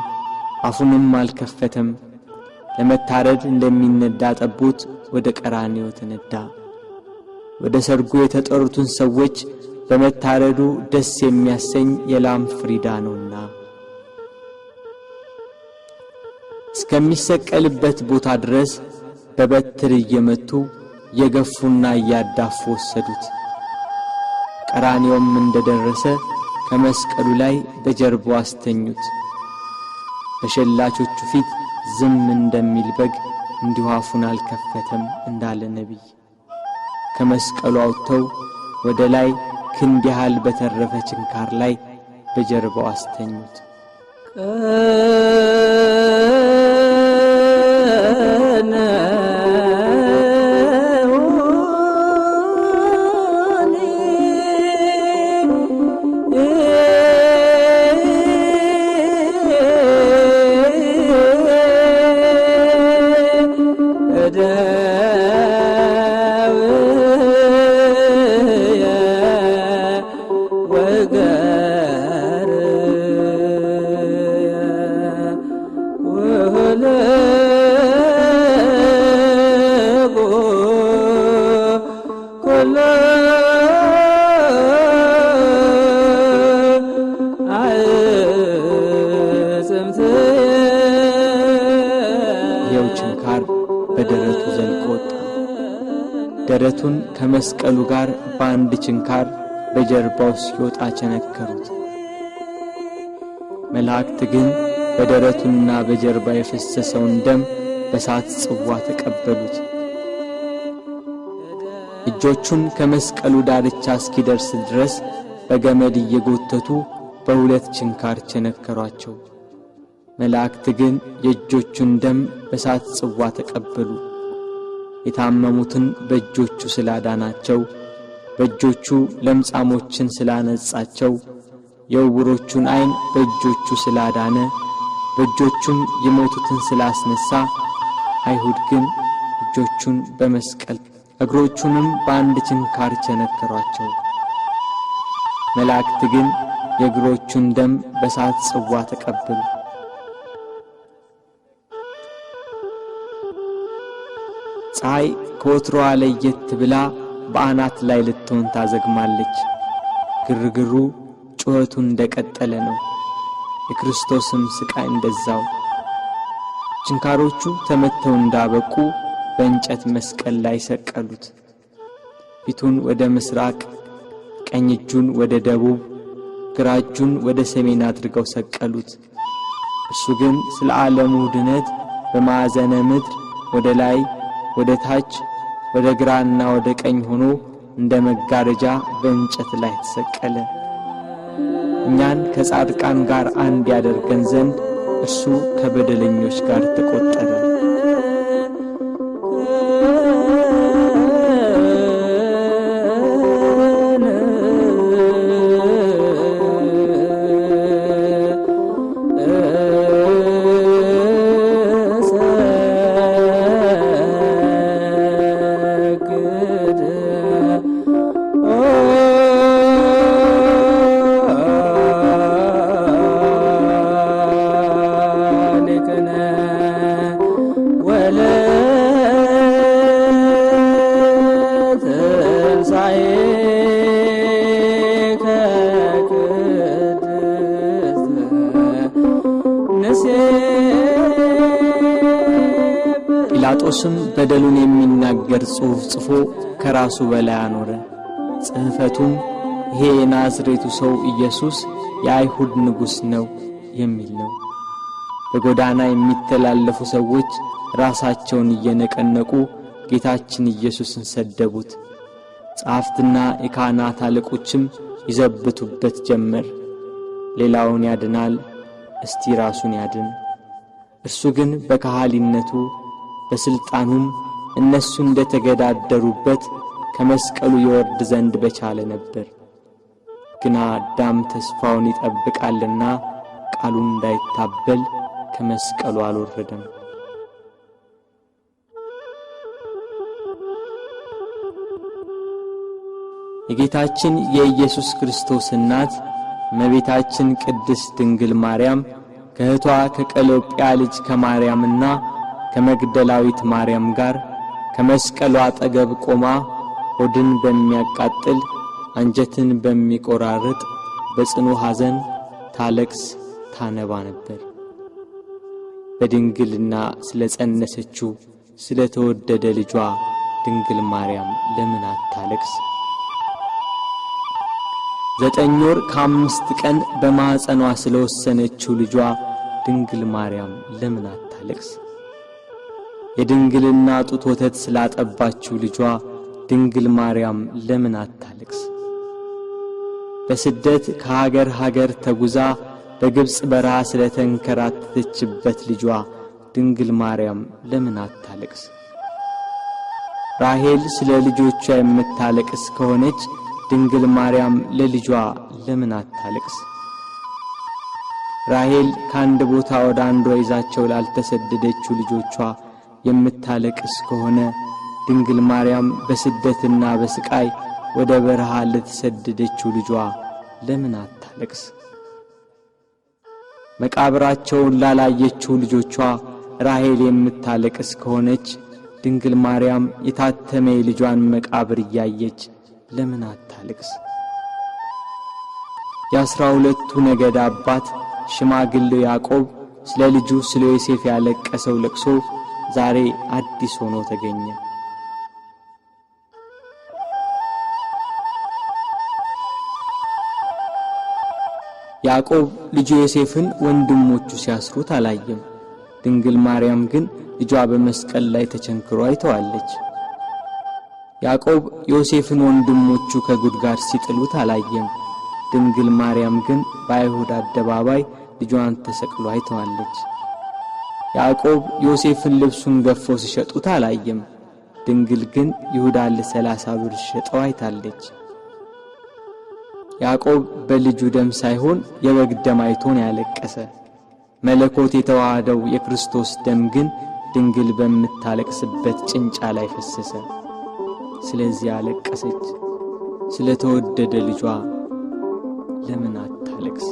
አፉንም አልከፈተም። ለመታረድ እንደሚነዳ ጠቦት ወደ ቀራንዮ ተነዳ። ወደ ሰርጉ የተጠሩትን ሰዎች በመታረዱ ደስ የሚያሰኝ የላም ፍሪዳ ነውና። እስከሚሰቀልበት ቦታ ድረስ በበትር እየመቱ እየገፉና እያዳፉ ወሰዱት። ቀራንዮም እንደደረሰ ከመስቀሉ ላይ በጀርባው አስተኙት። በሸላቾቹ ፊት ዝም እንደሚል በግ እንዲሁ አፉን አልከፈተም እንዳለ ነቢይ። ከመስቀሉ አውጥተው ወደ ላይ ክንድ ያህል በተረፈ ችንካር ላይ በጀርባው አስተኙት። ይኸው ችንካር በደረቱ ዘልቆ ወጣ። ደረቱን ከመስቀሉ ጋር በአንድ ችንካር በጀርባው ሲወጣ ቸነከሩት። መላእክት ግን በደረቱና በጀርባ የፈሰሰውን ደም በሳት ጽዋ ተቀበሉት። እጆቹን ከመስቀሉ ዳርቻ እስኪደርስ ድረስ በገመድ እየጎተቱ በሁለት ችንካር ቸነከሯቸው። መላእክት ግን የእጆቹን ደም በሳት ጽዋ ተቀበሉ። የታመሙትን በእጆቹ ስላዳናቸው፣ በእጆቹ ለምጻሞችን ስላነጻቸው፣ የዕውሮቹን ዓይን በእጆቹ ስላዳነ፣ በእጆቹም የሞቱትን ስላስነሳ፣ አይሁድ ግን እጆቹን በመስቀል እግሮቹንም በአንድ ችንካር ቸነከሯቸው። መላእክት ግን የእግሮቹን ደም በሳት ጽዋ ተቀበሉ። ፀሐይ ከወትሮዋ ለየት ብላ በአናት ላይ ልትሆን ታዘግማለች። ግርግሩ ጩኸቱ እንደቀጠለ ነው። የክርስቶስም ስቃይ እንደዛው። ችንካሮቹ ተመተው እንዳበቁ በእንጨት መስቀል ላይ ሰቀሉት። ፊቱን ወደ ምስራቅ፣ ቀኝ እጁን ወደ ደቡብ፣ ግራ እጁን ወደ ሰሜን አድርገው ሰቀሉት። እርሱ ግን ስለ ዓለሙ ድነት በማዕዘነ ምድር ወደ ላይ፣ ወደ ታች፣ ወደ ግራና ወደ ቀኝ ሆኖ እንደ መጋረጃ በእንጨት ላይ ተሰቀለ። እኛን ከጻድቃን ጋር አንድ ያደርገን ዘንድ እርሱ ከበደለኞች ጋር ተቆጠረ። ጲላጦስም በደሉን የሚናገር ጽሑፍ ጽፎ ከራሱ በላይ አኖረ። ጽሕፈቱም ይሄ የናዝሬቱ ሰው ኢየሱስ የአይሁድ ንጉሥ ነው የሚል ነው። በጎዳና የሚተላለፉ ሰዎች ራሳቸውን እየነቀነቁ ጌታችን ኢየሱስን ሰደቡት። ጸሐፍትና የካህናት አለቆችም ይዘብቱበት ጀመር። ሌላውን ያድናል፣ እስቲ ራሱን ያድን። እርሱ ግን በካህሊነቱ በስልጣኑም እነሱ እንደተገዳደሩበት ከመስቀሉ ይወርድ ዘንድ በቻለ ነበር። ግና አዳም ተስፋውን ይጠብቃልና ቃሉን እንዳይታበል ከመስቀሉ አልወረደም። የጌታችን የኢየሱስ ክርስቶስ እናት እመቤታችን ቅድስት ድንግል ማርያም ከእህቷ ከቀሎጵያ ልጅ ከማርያምና ከመግደላዊት ማርያም ጋር ከመስቀሉ አጠገብ ቆማ ሆድን በሚያቃጥል አንጀትን በሚቆራርጥ በጽኑ ሐዘን ታለቅስ ታነባ ነበር። በድንግልና ስለጸነሰችው ስለተወደደ ልጇ ድንግል ማርያም ለምን አታለቅስ? 9 ወር ከ5 ቀን በማህፀኗ ስለወሰነችው ልጇ ድንግል ማርያም ለምን አታለቅስ? የድንግልና ጡት ወተት ስላጠባችው ልጇ ድንግል ማርያም ለምን አታለቅስ? በስደት ከሀገር ሀገር ተጉዛ በግብፅ በረሃ ስለተንከራተተችበት ልጇ ድንግል ማርያም ለምን አታለቅስ? ራሔል ስለ ልጆቿ የምታለቅስ ከሆነች ድንግል ማርያም ለልጇ ለምን አታለቅስ? ራሔል ከአንድ ቦታ ወደ አንዷ ይዛቸው ላልተሰደደችው ልጆቿ የምታለቅስ ከሆነ ድንግል ማርያም በስደትና በስቃይ ወደ በረሃ ለተሰደደችው ልጇ ለምን አታለቅስ? መቃብራቸውን ላላየችው ልጆቿ ራሔል የምታለቅስ ከሆነች ድንግል ማርያም የታተመ የልጇን መቃብር እያየች ለምን አታለቅስ? የ12ቱ ነገድ አባት ሽማግሌው ያዕቆብ ስለ ልጁ ስለ ዮሴፍ ያለቀሰው ለቅሶ ዛሬ አዲስ ሆኖ ተገኘ። ያዕቆብ ልጁ ዮሴፍን ወንድሞቹ ሲያስሩት አላየም። ድንግል ማርያም ግን ልጇ በመስቀል ላይ ተቸንክሮ አይተዋለች። ያዕቆብ ዮሴፍን ወንድሞቹ ከጉድጓድ ሲጥሉት አላየም። ድንግል ማርያም ግን በአይሁድ አደባባይ ልጇን ተሰቅሎ አይተዋለች። ያዕቆብ ዮሴፍን ልብሱን ገፎ ሲሸጡት አላየም። ድንግል ግን ይሁዳን ለ30 ብር ሲሸጠው አይታለች። ያዕቆብ በልጁ ደም ሳይሆን የበግ ደም አይቶ ነው ያለቀሰ። መለኮት የተዋሃደው የክርስቶስ ደም ግን ድንግል በምታለቅስበት ጭንጫ ላይ ፈሰሰ። ስለዚህ አለቀሰች። ስለተወደደ ልጇ ለምን አታለቅስ?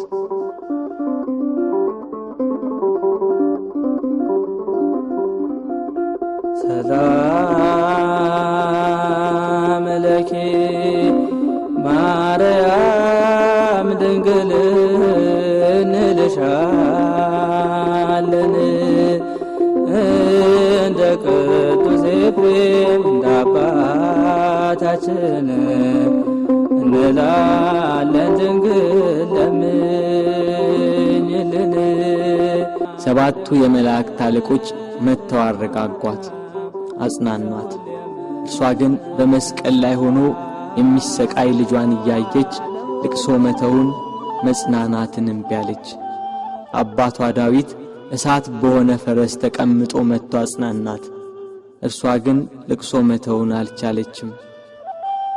ሰላም ለኪ ማርያም ድንግል እንልሻለን እንደ ቅዱስ ኤፍሬም እንደ አባታችን እንላለን ድንግል ለምኝልን። 7ቱ የመላእክት አለቆች መጥተው አረጋጓት፣ አጽናኗት። እርሷ ግን በመስቀል ላይ ሆኖ የሚሰቃይ ልጇን እያየች ልቅሶ መተውን መጽናናትን እምቢ አለች። አባቷ ዳዊት እሳት በሆነ ፈረስ ተቀምጦ መጥቶ አጽናናት። እርሷ ግን ልቅሶ መተውን አልቻለችም።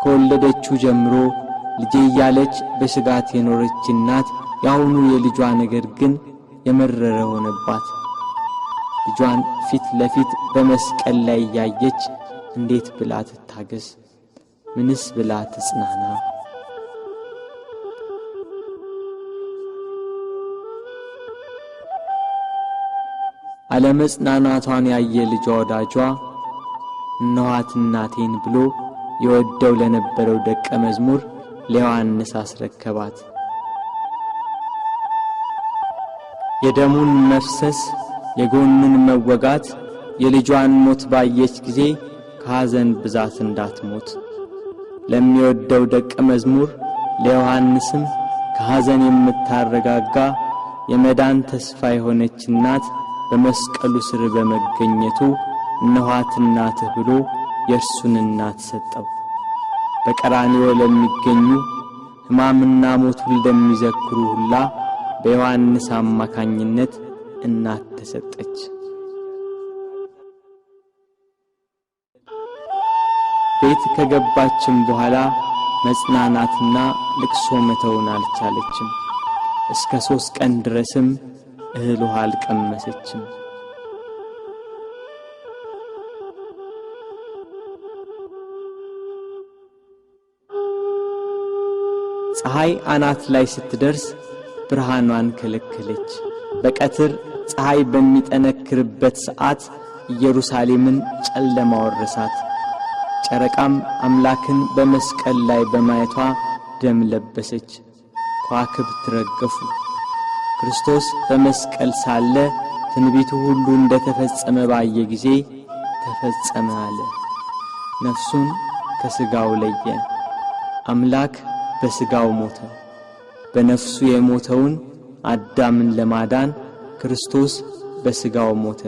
ከወለደችው ጀምሮ ልጄ እያለች በስጋት የኖረች እናት ያሁኑ የልጇ ነገር ግን የመረረ ሆነባት። ልጇን ፊት ለፊት በመስቀል ላይ እያየች እንዴት ብላ ትታገስ? ምንስ ብላ ትጽናና? አለመጽናናቷን ያየ ልጇ ወዳጇ እነኋት እናቴን ብሎ የወደው ለነበረው ደቀ መዝሙር ለዮሐንስ አስረከባት። የደሙን መፍሰስ፣ የጎኑን መወጋት፣ የልጇን ሞት ባየች ጊዜ ከሐዘን ብዛት እንዳትሞት ለሚወደው ደቀ መዝሙር ለዮሐንስም ከሐዘን የምታረጋጋ የመዳን ተስፋ የሆነች እናት በመስቀሉ ስር በመገኘቱ እነኋት እናትህ ብሎ የእርሱን እናት ሰጠው። በቀራንዮ ለሚገኙ ሕማምና ሞቱን እንደሚዘክሩ ሁላ በዮሐንስ አማካኝነት እናት ተሰጠች። ቤት ከገባችም በኋላ መጽናናትና ልቅሶ መተውን አልቻለችም። እስከ 3 ቀን ድረስም እህል ውሃ አልቀመሰችም። ፀሐይ አናት ላይ ስትደርስ ብርሃኗን ከለከለች። በቀትር ፀሐይ በሚጠነክርበት ሰዓት ኢየሩሳሌምን ጨለማ ወረሳት። ጨረቃም አምላክን በመስቀል ላይ በማየቷ ደም ለበሰች፣ ከዋክብት ረገፉ። ክርስቶስ በመስቀል ሳለ ትንቢቱ ሁሉ እንደተፈጸመ ባየ ጊዜ ተፈጸመ አለ። ነፍሱን ከሥጋው ለየ። አምላክ በሥጋው ሞተ። በነፍሱ የሞተውን አዳምን ለማዳን ክርስቶስ በሥጋው ሞተ።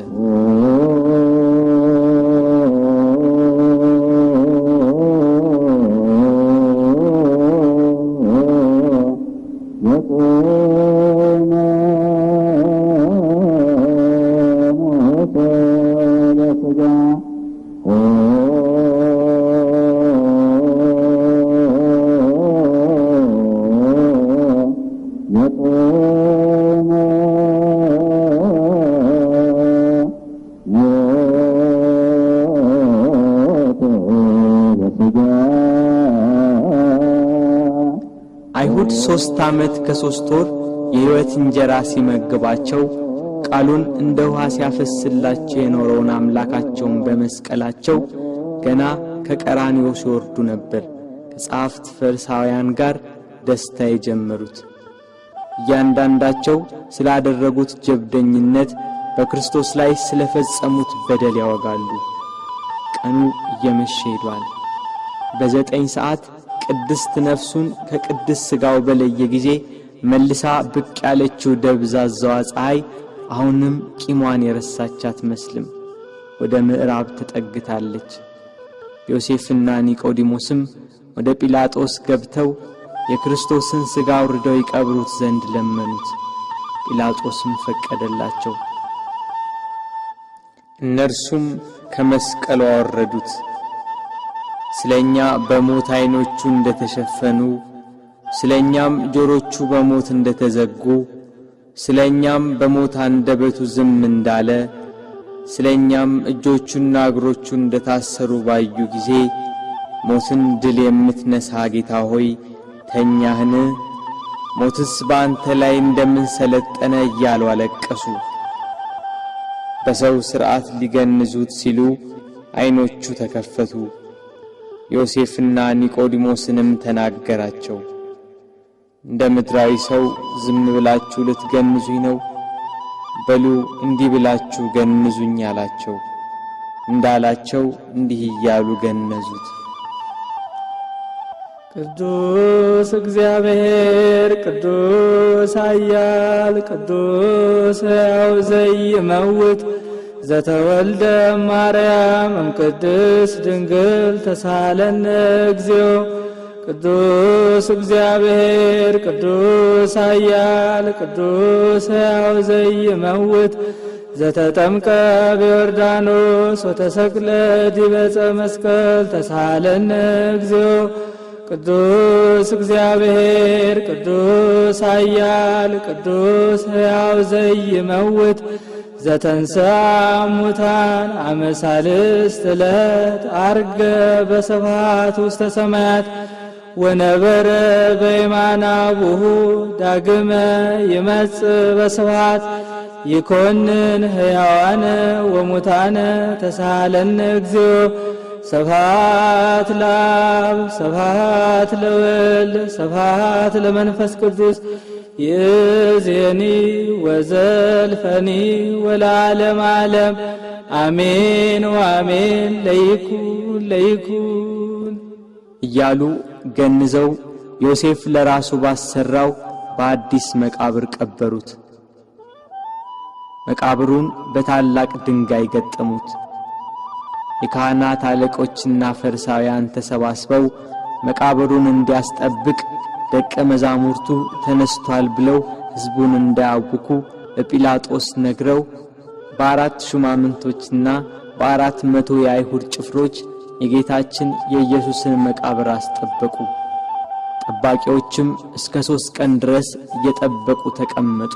አይሁድ 3 ዓመት ከ3 ወር የሕይወት እንጀራ ሲመግባቸው ቃሉን እንደ ውሃ ሲያፈስላቸው የኖረውን አምላካቸውን በመስቀላቸው ገና ከቀራንዮ ሲወርዱ ነበር ከጸሐፍት ፈሪሳውያን ጋር ደስታ የጀመሩት። እያንዳንዳቸው ስላደረጉት ጀብደኝነት በክርስቶስ ላይ ስለፈጸሙት በደል ያወጋሉ። ቀኑ እየመሸ ሄዷል። በ9 ሰዓት ቅድስት ነፍሱን ከቅድስት ሥጋው በለየ ጊዜ መልሳ ብቅ ያለችው ደብዛዛዋ ፀሐይ አሁንም ቂሟን የረሳች አትመስልም። ወደ ምዕራብ ተጠግታለች። ዮሴፍና ኒቆዲሞስም ወደ ጲላጦስ ገብተው የክርስቶስን ሥጋ አውርደው ይቀብሩት ዘንድ ለመኑት። ጲላጦስም ፈቀደላቸው። እነርሱም ከመስቀሉ አወረዱት። ስለኛ በሞት ዓይኖቹ እንደተሸፈኑ፣ ስለኛም ጆሮቹ በሞት እንደተዘጉ፣ ስለኛም በሞት አንደበቱ ዝም እንዳለ፣ ስለኛም እጆቹና እግሮቹ እንደታሰሩ ባዩ ጊዜ ሞትን ድል የምትነሳ ጌታ ሆይ ተኛህን? ሞትስ በአንተ ላይ እንደምን ሰለጠነ? እያሉ አለቀሱ። በሰው ሥርዓት ሊገንዙት ሲሉ ዓይኖቹ ተከፈቱ። ዮሴፍና ኒቆዲሞስንም ተናገራቸው። እንደ ምድራዊ ሰው ዝም ብላችሁ ልትገንዙኝ ነው? በሉ እንዲህ ብላችሁ ገንዙኝ አላቸው። እንዳላቸው እንዲህ እያሉ ገነዙት። ቅዱስ እግዚአብሔር ቅዱስ ኃያል ቅዱስ ሕያው ዘይመውት ዘተወልደ ማርያም እምቅድስት ድንግል ተሳለነ እግዚኦ። ቅዱስ እግዚአብሔር ቅዱስ ኃያል ቅዱስ ሕያው ዘይመውት ዘተጠምቀ በዮርዳኖስ ወተሰቅለ ዲበ ዕፀ መስቀል ተሳለነ እግዚኦ። ቅዱስ እግዚአብሔር ቅዱስ ኃያል ቅዱስ ሕያው ዘይመውት ዘተንሥአ እሙታን አመ ሣልስት ዕለት ዐርገ በስብሐት ውስተ ሰማያት ወነበረ በየማነ አቡሁ ዳግመ ይመጽእ በስብሐት ይኮንን ሕያዋነ ወሙታነ ተሳለነ እግዚኦ። ስብሐት ለአብ ስብሐት ለወልድ ስብሐት ለመንፈስ ቅዱስ ይእዜኒ ወዘልፈኒ ወለዓለመ ዓለም አሜን ወአሜን። ለይኩን ለይኩን እያሉ ገንዘው ዮሴፍ ለራሱ ባሰራው በአዲስ መቃብር ቀበሩት። መቃብሩን በታላቅ ድንጋይ ገጠሙት። የካህናት አለቆችና ፈሪሳውያን ተሰባስበው መቃብሩን እንዲያስጠብቅ ደቀ መዛሙርቱ ተነስቷል ብለው ሕዝቡን እንዳያውኩ ለጲላጦስ ነግረው በ4 ሹማምንቶችና በ400 የአይሁድ ጭፍሮች የጌታችን የኢየሱስን መቃብር አስጠበቁ። ጠባቂዎችም እስከ 3 ቀን ድረስ እየጠበቁ ተቀመጡ።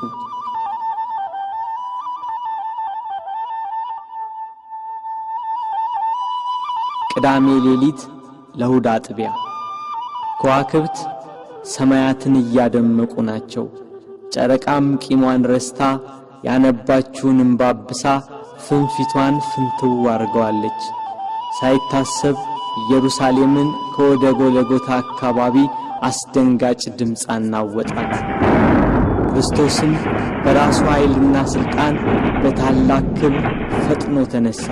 ቅዳሜ ሌሊት ለእሁድ አጥቢያ ከዋክብት ሰማያትን እያደመቁ ናቸው። ጨረቃም ቂሟን ረስታ ያነባችውን እንባ አብሳ ፍንፊቷን ፍንትው አድርገዋለች። ሳይታሰብ ኢየሩሳሌምን ከወደ ጎልጎታ አካባቢ አስደንጋጭ ድምፅ አናወጣት። ክርስቶስም በራሱ ኃይልና ስልጣን በታላቅ ክብር ፈጥኖ ተነሳ።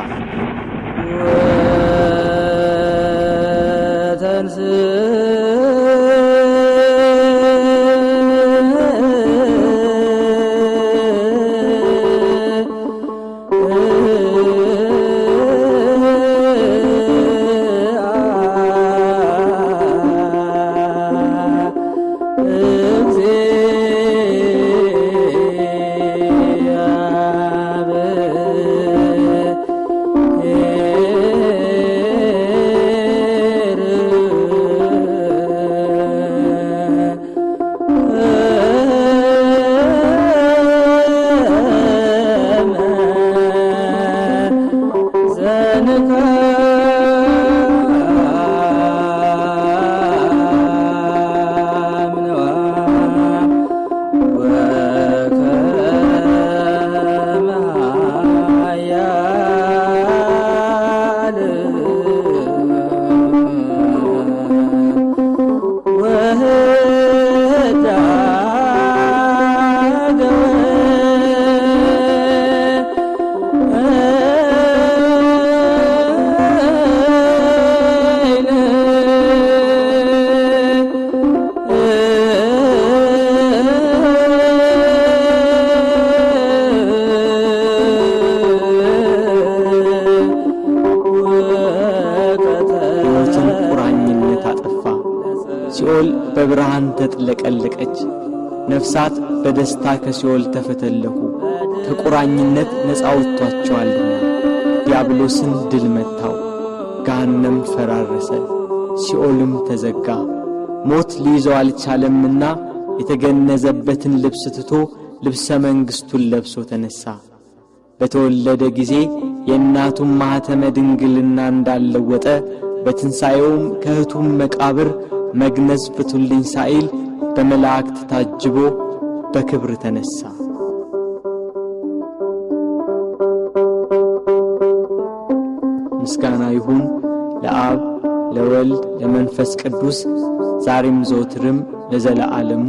በብርሃን ተጥለቀለቀች። ነፍሳት በደስታ ከሲኦል ተፈተለኩ፣ ከቁራኝነት ነፃ ወጥቷቸዋልና። ዲያብሎስን ድል መታው፣ ገሃነም ፈራረሰ፣ ሲኦልም ተዘጋ። ሞት ሊይዘው አልቻለምና የተገነዘበትን ልብስ ትቶ ልብሰ መንግሥቱን ለብሶ ተነሣ። በተወለደ ጊዜ የእናቱን ማኅተመ ድንግልና እንዳልለወጠ በትንሣኤውም ከእህቱም መቃብር መግነዝ ፍቱልኝ ሳይል በመላእክት ታጅቦ በክብር ተነሣ። ምስጋና ይሁን ለአብ ለወልድ ለመንፈስ ቅዱስ ዛሬም ዘወትርም ለዘለዓለሙ